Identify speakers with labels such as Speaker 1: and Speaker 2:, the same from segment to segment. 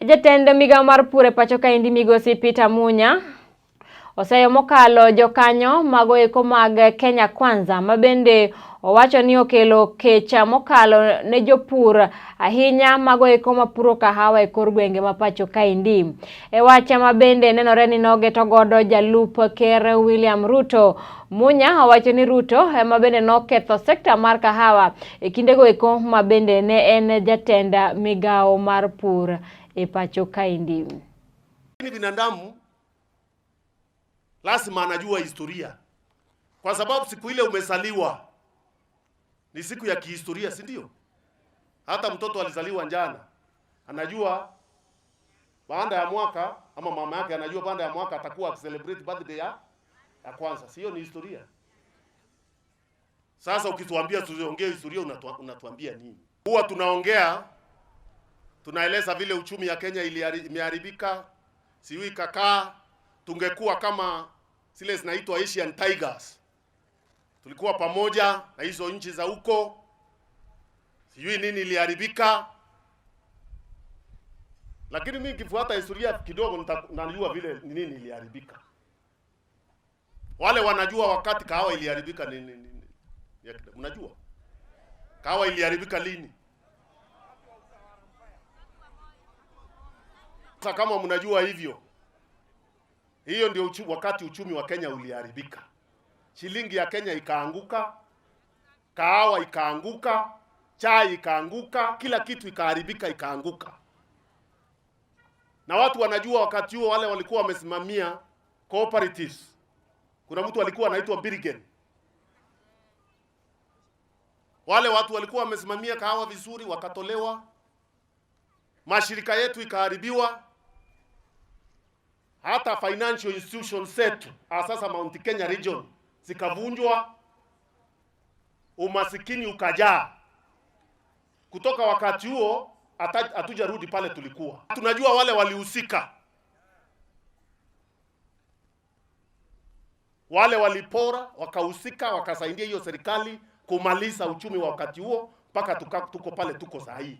Speaker 1: Jatend migao mar pur e pacho kaendi migosi Peter Munya oseyo mokalo jokanyo mago eko mag Kenya Kwanza ma bende owacho ni okelo kech mokalo ne jopur ahinya mago eko mapuro kahawa e kor gwenge ma pacho kaendi. E wach ma bende nenore ni nogeto godo jalup ker William Ruto, Munya owacho ni Ruto ema bende noketho sekta mar kahawa e kindego eko ma bende ne en jatend migawo mar pur e pacho kaendi.
Speaker 2: Binadamu lazima anajua historia, kwa sababu siku ile umezaliwa ni siku ya kihistoria, si ndio? Hata mtoto alizaliwa jana anajua baada ya mwaka, ama mama yake anajua baada ya mwaka atakuwa akicelebrate birthday ya kwanza, sio? Ni historia. Sasa ukituambia tusiongee historia, unatuambia nini? Huwa tunaongea, tunaeleza vile uchumi ya Kenya imeharibika, sijui kakaa, tungekuwa kama zile zinaitwa Asian Tigers, tulikuwa pamoja na hizo nchi za huko, sijui nini iliharibika. Lakini mimi nikifuata historia kidogo najua vile nini iliharibika. Wale wanajua wakati kahawa iliharibika ni, ni, ni, ni, mnajua kahawa iliharibika lini? Sasa kama mnajua hivyo, hiyo ndio wakati uchumi wa Kenya uliharibika. Shilingi ya Kenya ikaanguka, kahawa ikaanguka, chai ikaanguka, kila kitu ikaharibika, ikaanguka. Na watu wanajua wakati huo wale walikuwa wamesimamia cooperatives. Kuna mtu alikuwa anaitwa Birgen. Wale watu walikuwa wamesimamia kahawa vizuri wakatolewa, mashirika yetu ikaharibiwa, hata financial institutions zetu sasa Mount Kenya region zikavunjwa, umasikini ukajaa. Kutoka wakati huo hatujarudi pale tulikuwa. Tunajua wale walihusika, wale walipora, wakahusika, wakasaidia hiyo serikali kumaliza uchumi wa wakati huo mpaka tuko pale tuko saa hii.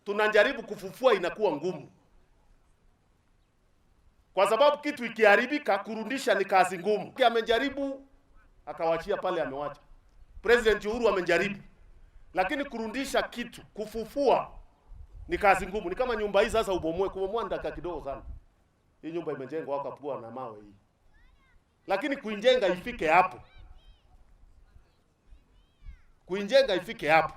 Speaker 2: Tunajaribu kufufua, inakuwa ngumu, kwa sababu kitu ikiharibika kurudisha ni kazi ngumu. Amejaribu akawachia pale, amewacha. President Uhuru amejaribu, lakini kurudisha kitu, kufufua ni kazi ngumu. Ni kama nyumba hii sasa ubomoe, kubomoa ni dakika kidogo sana. Hii nyumba imejengwa wakapua na mawe hii, lakini kuijenga ifike hapo, kuijenga ifike hapo